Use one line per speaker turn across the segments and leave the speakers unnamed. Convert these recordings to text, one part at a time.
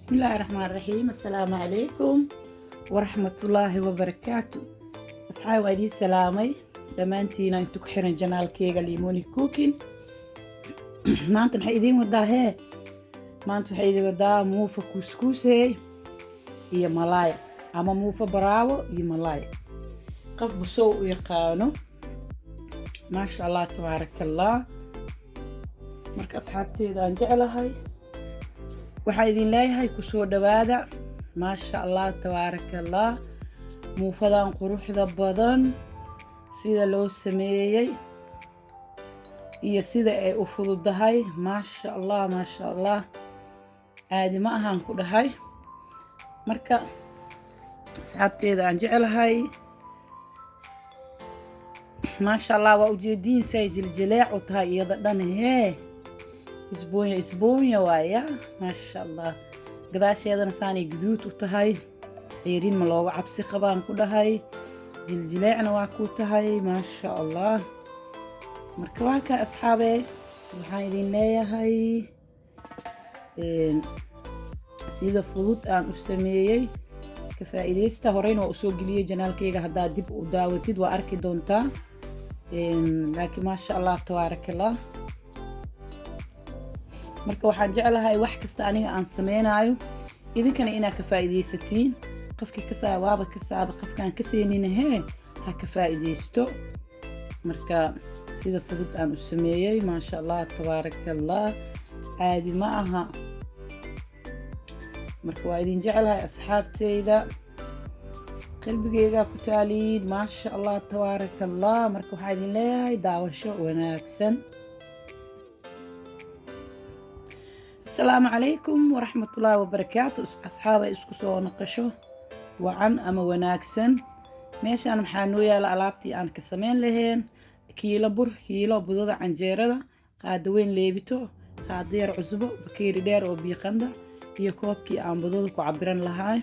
Bismillaahi raxmaan raxiim. Assalaamu calaykum waraxmatullaahi wabarakaatu. Asxaab, waa idiin salaamay dhammaantiina intu ku xiran channelkeyga Limoni Cooking. Maanta maxay idiin wadaa hee? Maanta waxay idiin wadaa muufa kuuskuusey iyo malaay, ama muufa baraawo iyo malaay, qofbu sow u yaqaano. Maasha Allah, tabaaraka Allah. Marka asxaabteeda aan jeclahay, waxaa idin leeyahay kusoo dhawaada. Maasha Allah, tabaaraka Allah. Muufadan quruxda badan sida loo sameeyey iyo sida ay u fududahay, maasha Allah, maasha Allah, caadi ma ahaan ku dhahay. Marka asxaabteeda aan jeclahay, maasha Allah, waa ujeediin say jiljileec u tahay iyada dhan hee, isboonya isboonya waaya. Maasha Allah, gadaasheedana saanay guduud u tahay, ceerin ma looga cabsi qabaan ku dhahay, jiljileecna waa ku tahay, maasha Allah. Marka waa kaa asxaabee, waxaan idin leeyahay sida fudud aan u sameeyey ka faa'iidaysta. Horeyna waa usoo geliyey channelkeyga, haddaa dib u daawatid waa arki doontaa. Laakiin maasha Allah, tabaaraka Allah. Marka waxaan jeclahay wax kasta aniga aan sameynaayo idinkana inaad ka faa'iidaysatiin. Qofkii kasaa waaba kasaaba, qofkaan ka seenina hee ha ka faa'iidaysto. Marka sida fudud aan u sameeyey, maasha Allah, tabaaraka Allah, caadi ma aha. Marka waa idin jeclahay asxaabteyda, qalbigeygaa ku taaliin, maasha Allah, tabaaraka Allah. Marka waxaa idin leeyahay daawasho wanaagsan. Asalaamu calaykum waraxmatullaahi wabarakaatu. Asxaaba, isku soo naqasho wacan ama wanaagsan. Meeshaan maxaa noo yaala? Alaabtii aan ka sameyn lahayn: kiilo bur, kiilo budada canjeerada, qaado weyn leebito, qaado yar cusbo, bakeeri dheer oo biiqanda iyo koobkii aan budada ku cabiran lahaa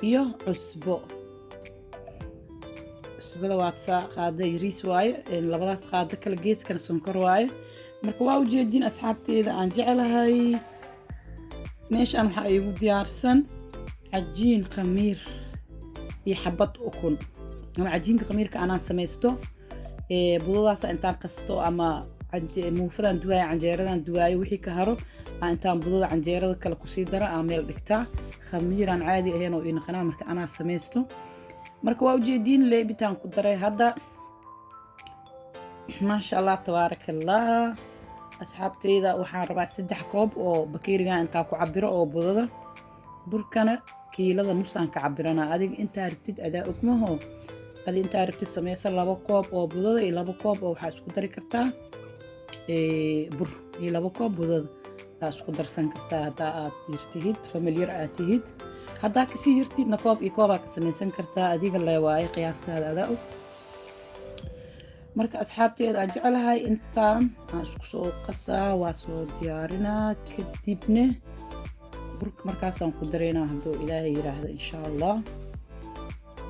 iyo cusbo. Cusbada waa saa, qaado yariis waaye, labadaas qaado kala geeskana sonkor waaye. Marka waa ujeedin asxaabteeda aan jeclahay, meeshaan waxaa iigu diyaarsan cajiin khamiir iyo xabad ukun. Ama cajiinka khamiirka anaa samaysto, budadaasa intaan qasto ama muufadan duwaayo, canjeeradan duwaayo, wixii ka haro aan intaan budada canjeerada kale kusii daro aan meel dhigtaa, khamiiraan caadi ahayn oo ii naqanaa. Marka anaa samaysto. Marka waa ujeediin, leebitaan ku daray hadda. Maasha Allah, tabaaraka Allah. Asxaabteyda, waxaan rabaa 3 koob oo bakeerigan intaa ku cabiro oo budada. Burkana kiilada nusaan ka cabirana. Adiga intaa rabtid adaa ogmaho, adi intaa rabtid sameysa. 2 koob oo budada iyo 2 koob oo waxaa isku dari kartaa bur iyo 2 koob budada aa isku darsan kartaa haddaa aad yartihid, familiyar aad tihid. Haddaa kasii yartidna koob iyo koobaa ka samaysan kartaa. Adiga le waaye, qiyaastaada adaa og. Marka asxaabteeda aan jeclahay, intaan aan isku soo qasaa, waa soo diyaarinaa, kadibna burka markaasaan ku dareynaa hadduu Ilaahay yiraahdo, insha Allah.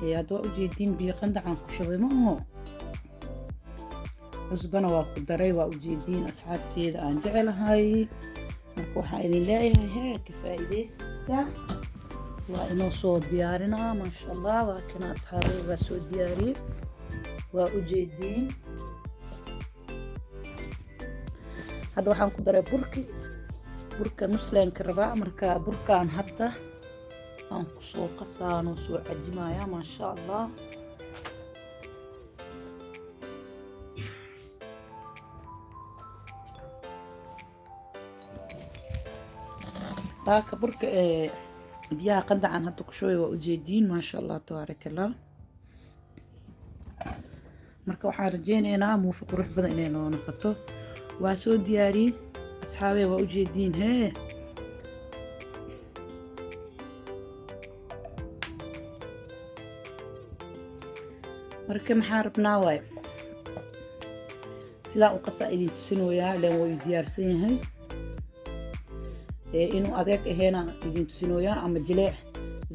Hadda waa ujeediin, biyo qandacaan ku shubay ma aho, cusbana waa ku daray. Waa ujeediin asxaabteeda aan jeclahay. Marka waxaa idin leeyahay hee, ka faa'iidaysta. Waa inoo soo diyaarinaa, maasha Allah. Waa kana asxaabay, waa soo diyaariyey, waa ujeediin. Hadda waxaan ku daray burki, burka nusleenka rabaa. Marka burkaan hadda aan kusoo qasaanoo soo cajimaya, maasha Allah. Baaka burka ee biyaha qandacan hadda ku shubay, waa ujeediin, maasha Allah, tabaaraka Allah. Marka waxaan rajeyneynaa muufa qurux badan inay noo noqoto. Waa soo diyaariyey asxaabey, waa ujeediin hee. Marka maxaan rabnaa waay, sidaan u qasaa idin tusinooyaa, ilaan waa ii diyaarsan yahay. Inuu adeeg aheena idin tusinooyaa ama jileec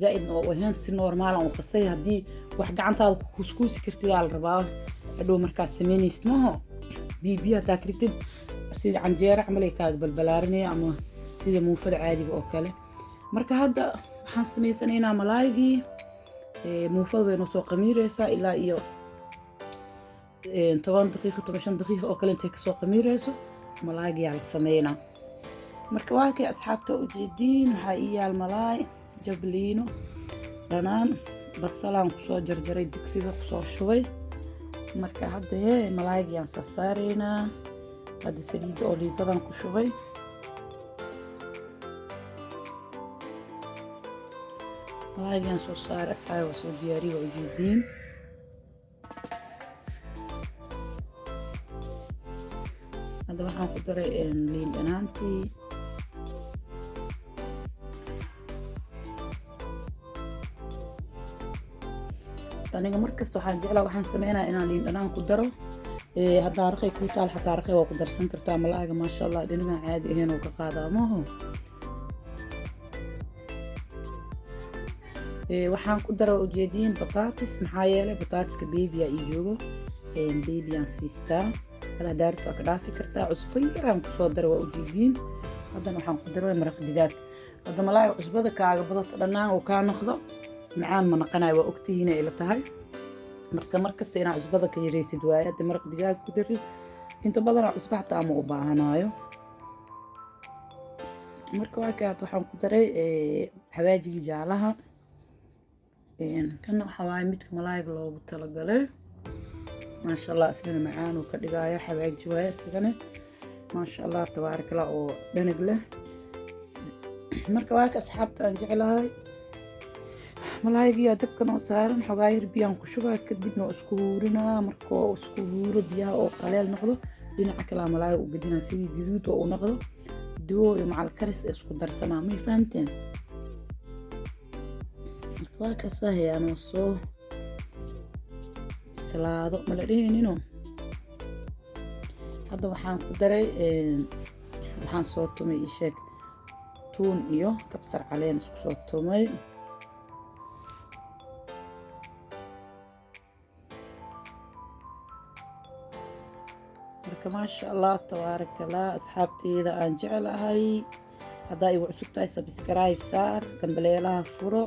zaa'idna oo ahayn, si normaalan u qasay. Haddii wax gacantaada ku kuuskuusi kartidaa la rabaa hadhow markaad sameynaysid maho. Biyo biyo haddaa ka dhigtid, sida canjeero camal ay kaaga balbalaarinaya ama Sida muufada caadiga oo kale. Marka hadda waxaan samaysanaynaa malaaygii. Muufada way noo soo qamiireysaa ilaa iyo 10 daqiiqo, 15 daqiiqo oo kale. Intay kasoo qamiireyso, malaaygiyaa la sameynaa. Marka waa kay, asxaabta, ujeediin, waxaa ii yaal malaay, jabliino dhanaan, basalaan kusoo jarjaray, digsiga kusoo shubay. Marka hadda hee malaaygiyaan saasaareynaa. Hadda saliidda oliifadan ku shubay. Malaaygaan soo saaray, asxaabi, waa soo diyaariyay, waa ujeediin. Hadda waxaan ku daray liin dhanaantii. Aniga markasta waxaan jeclaa, waxaan sameynaya inaan liin dhanaan ku daro. Haddaa raqay kuu taal, xataa raqay waa ku darsan kartaa malaaga. Maasha Allah, dhinagan caadi ahayn oo ka qaadaa maaho. Waxaan ku dara, ujeediin, bataatis. Maxaa yeelay bataatiska babya ii joogo, babyaan siistaa. Hadaa daarid waa ka dhaafi kartaa. Cusbo yaraan kusoo dara, waa ujeediin. Haddana waxaan ku daray maraq digaag. Hadda malaaga cusbada kaaga badato, dhanaan oo kaa noqdo, macaan ma naqanayo, waa ogtihiin ay ila tahay. Marka markasta inaa cusbada ka yaraysid waaye. Hadda maraq digaag ku darid, inta badanaa cusbo xataa ma u baahanaayo. Marka waa kaad, waxaan ku daray xawaajigii jaalaha. Kana waxaa waaye midka malaayga loogu talagalay. Maasha Allah, isagana macaan uu ka dhigaya. Xawaaji waaye isagana, maasha Allah, tabaaraka Allah, oo dhanag leh. Marka waa ka, asxaabta aan jeclahay, malaaygiyaa dabka noo saaran. Xogaa yar biyaan ku shubaa, kadibna waa isku huurinaa. Markoo isku huuro, biyaha oo qaleel noqdo, dhinaca kalea malaayga u gedinaa, sidii gaduud oo u noqdo, duwo iyo macal karis isku darsamaa. May fahamteen? Marka waa kaas, waa hayaanoo soo bislaado mala dhihinino. Hadda waxaan ku daray, waxaan soo tumay, isheeg, tuun iyo kabsar caleen isku soo tumay. Marka maasha Allah, tabaaraka Allah, asxaabteyda aan jeclahay, haddaa igu cusub tahay, subscribe saar, gambaleelaha furo,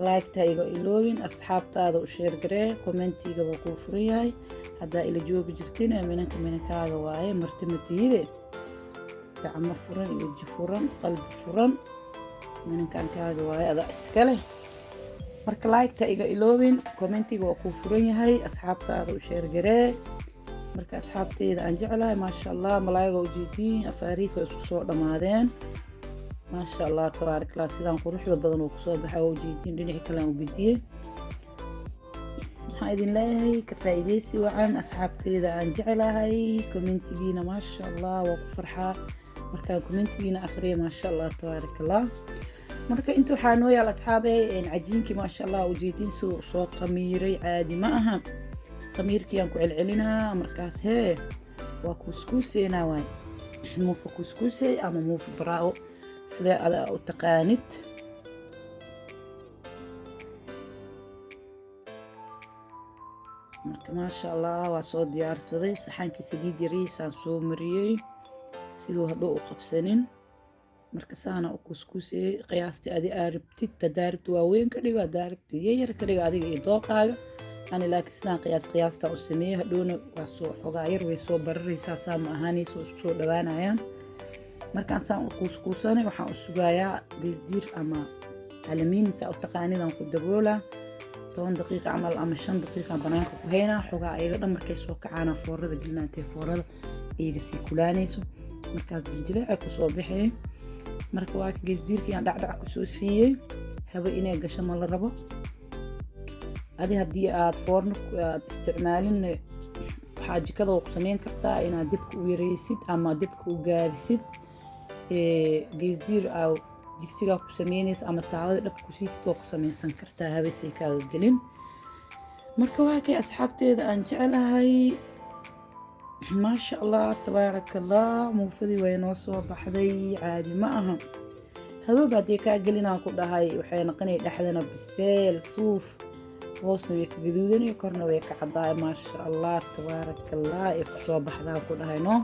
like-ta iga iloobin, asxaabtaada u share garee, commentiga waa kuu furan yahay. Haddaa ila joogi jirtina, minanka minankaaga waaye, marti matiide, gacmo furan iyo weji furan, qalbi furan, minankaankaaga waaye, adaa iskale. Marka like-ta iga iloobin, commentiga waa kuu furan yahay, asxaabtaada u share garee. Marka asxaabteyda aan jeclahay, maasha Allah, malaayiga ujeediin, afaariis waa isku soo dhammaadeen. Maasha Allah, tabaarak Allah, sidaan quruxda badan oo kusoo baxa, waa ujeediin. Dhinacii kale aan u gediyey. Waxaan idin leeyahay ka faa'iideysi wacan, asxaabteyda aan jeclahay. Commentigiina, maasha Allah, waa ku farxaa markaan commentigiina akhriya. Maasha Allah, tabaarak Allah. Marka inta waxaa noo yaal, asxaabey, cajiinkii. Maasha Allah, ujeediin siduu soo qamiiray, caadi ma ahan. Khamiirkii aan ku celcelinaa. Markaas hee waa kuuskuuseynaa, waay muufa kuuskuusey ama muufa baraawo, sidee ada u taqaanid. Marka maasha Allah, waa soo diyaarsaday saxaankii, saliid yariisaan soo mariyey siduu hadhow u qabsanin. Marka saana u kuuskuuseyey, qiyaastii adi aa rabtid. Hadaa rabtid waaweyn ka dhigo, hadaa rabtid yaryar ka dhigo, adiga iyo dooqaaga. Ani laakiin sidaan qiyaas qiyaastaa u sameeyey. Hadhowna waa soo xogaa yar, way soo bararaysaa, saa ma ahaanaysa, oo isku soo dhawaanayaan. Markaan saan u kuuskuusanay, waxaan u sugayaa geesdiir ama alamiini, saa u taqaanidaan ku daboolaa 10 daqiiqa camal ama 5 daqiiqa banaanka ku haynaa. Xogaa ayaga dhan markay soo kacaana, foorada gelinaa. Intay foorada iyaga sii kulaanayso, markaas jiljileeca kusoo baxay. Marka waa ka geesdiirkii aan dhacdhac kusoo siiyey. Hawo inay gasho ma la rabo. Adi haddii aad foorno aad isticmaalin, waxaa jikada ku sameyn kartaa inaad dibka u yareysid ama dibka u gaabisid. Geesdiir aa digsigaa ku sameynaysa ama taawada dhab ku siisid, waa ku sameysan kartaa, hawesay kaaga gelin. Marka waa kay, asxaabteeda aan jecelahay, maasha Allah, tabaaraka Allah, muufadii way noo soo baxday, caadi ma aha. Hawaba haddii kaa gelinaa ku dhahay, waxay noqonay dhexdana biseel suuf, hoosna way ka gaduudanay, korna way ka caddaay. Maasha Allah, tabaaraka Allah, ay kusoo baxdaan ku dhahay no.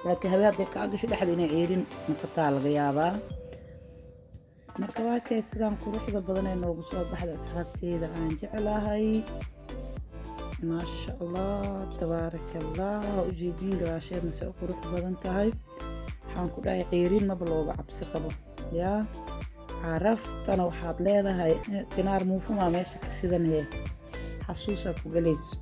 Laakiin hawe hadday kaa gasho dhexda, inay ceerin noqotaa laga yaabaa. Marka waa kay sidaan quruxda badan ee noogu soo baxda, asxaabteeda aan jeclahay. Maasha Allah, tabaaraka Allah. Waa ujeediin gadaasheedna se u qurux badan tahay. Waxaan ku dhahay, ceerin maba looga cabsi qabo. Yaa caraftana waxaad leedahay tinaar muufumaa meesha ka shidan hee, xasuusaa ku galayso.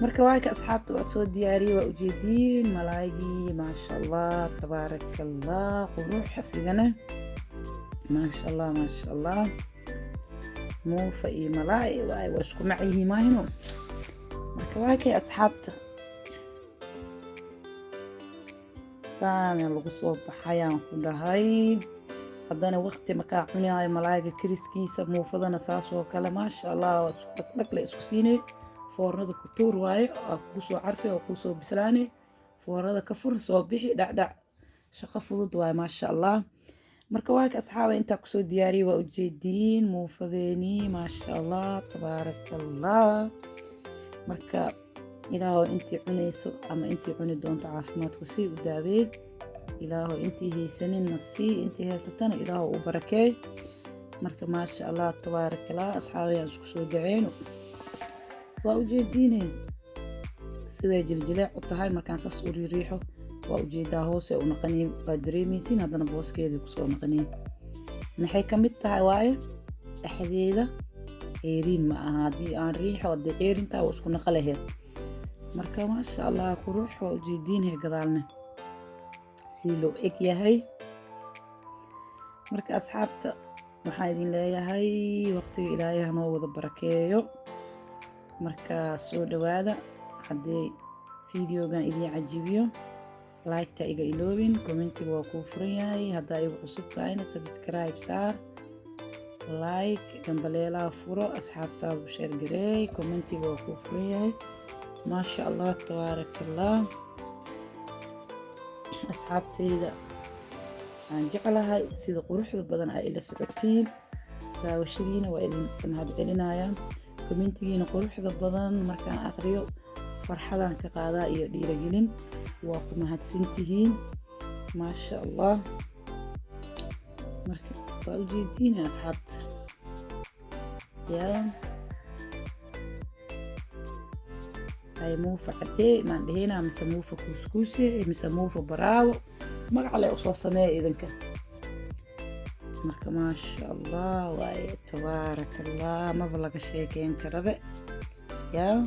Marka waa ka, asxaabta, waa soo diyaariyey. Waa ujeediin malaaygii. Maasha Allah, tabaaraka Allah, qurux asigana. Maasha Allah, maasha Allah. Muufa iyo malaay waay, waa isku mac yihiin maahino. Marka waa kay, asxaabta, saana lagu soo baxayaan ku dhahay. Haddana waqti markaa cunaayo malaayga kariskiisa, muufadana saas oo kale. Maasha Allah, waa isku dhagdhag la isku siinay. Foornada ku tuur waaye, waa kugu soo carfi oo kuu soo bislaanay. Foornada ka fur, soo bixi, dhacdhac, shaqo fudud waaye. Maasha Allah. Marka waa ka, asxaaba, intaa kusoo diyaariyay. Waa ujeediin muufadeenii. Maasha Allah, tabaaraka Allah. Marka Ilaahow intii cunayso ama intii cuni doonto caafimaadku sii u daawee. Ilaahow intii haysaninna sii, intii haysatana Ilaahow u barakeey. Marka maasha Allah, tabaaraka Allah, asxaabayaan isku soo daceyno. Waa ujeediine siday jiljileec u tahay. Markaan saas u riiriixo, waa ujeedaa hoose u naqaniy, waa dareemaysiin. Haddana booskeedii kusoo naqaniy. Maxay ka mid tahay waaye? Dhexdeeda ceeriin ma aha. Haddii aan riixo, haddii ceerintaa, waa isku naqa laheed. Marka maasha Allah, qurux. Waa ujeediinhe gadaalne sii loo eg yahay. Marka asxaabta, waxaan idin leeyahay waqtiga Ilaahay hanoo wada barakeeyo. Marka soo dhawaada. Haddii videogan idiin cajibiyo, like-ta iga iloobin, commentiga waa kuu furan yahay. Haddaa igu cusub tahayna, subscribe saar, like, gambaleelaha furo, asxaabtaada u share gareey. Commentiga waa kuu furan yahay. Maasha Allah, tabaaraka Allah. Asxaabtayda aan jeclahay, sida quruxda badan ay ila socotiin, daawashadiina waa idinka mahad celinayaa. Commentigiina quruxda badan markaan aqriyo, farxadaan ka qaadaa iyo dhiiragelin. Waa ku mahadsantihiin. Maasha Allah. Marka waa ujeediina, asxaabta, yaa ay muufa cadee maan dhehenaa, mise muufa kuuskuuse, mise muufa baraawo, magac le usoo sameeya idinka. Marka maasha Allah waaye, tabaaraka Allah, maba laga sheekeyn karabe. Yaa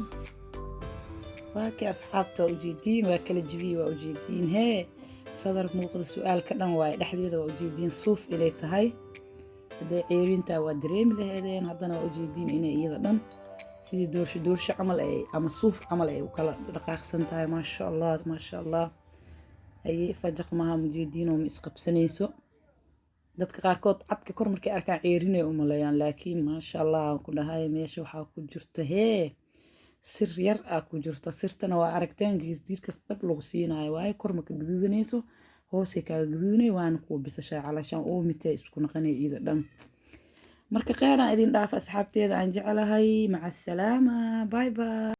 waa kii, asxaabta, waa ujeediin, waa kala jibiye. Waa ujeediin hee, sadar muuqda su-aal ka dhan waaye. Dhexdeeda waa ujeediin suuf inay tahay. Hadday ceerintaa, waa dareemi laheedeen. Haddana waa ujeediin inay iyada dhan sidii doorsho doorsho camal ay ama suuf camal ay u kala dhaqaaqsan tahay. Maasha Allah, maasha Allah. Haye, fajaq maha, mujeediinoo ma isqabsanayso. Dadka qaarkood cadka kor markay arkaan ceerinay u maleeyaan, laakiin maasha Allah aan ku dhahay. Meesha waxaa ku jirta hee sir yar aa ku jirto. Sirtana waa aragteen, geesdiirkas dhab lagu siinayo waaye. Kor ma ka gaduudanayso, hoosay kaaga gaduudanay, waana kuwa bisashaa calashaan oomitee isku naqanay iyada dhan. Marka kheeraan idin dhaafa, asxaabteeda aan jeclahay. Maca asalaama, bye bye.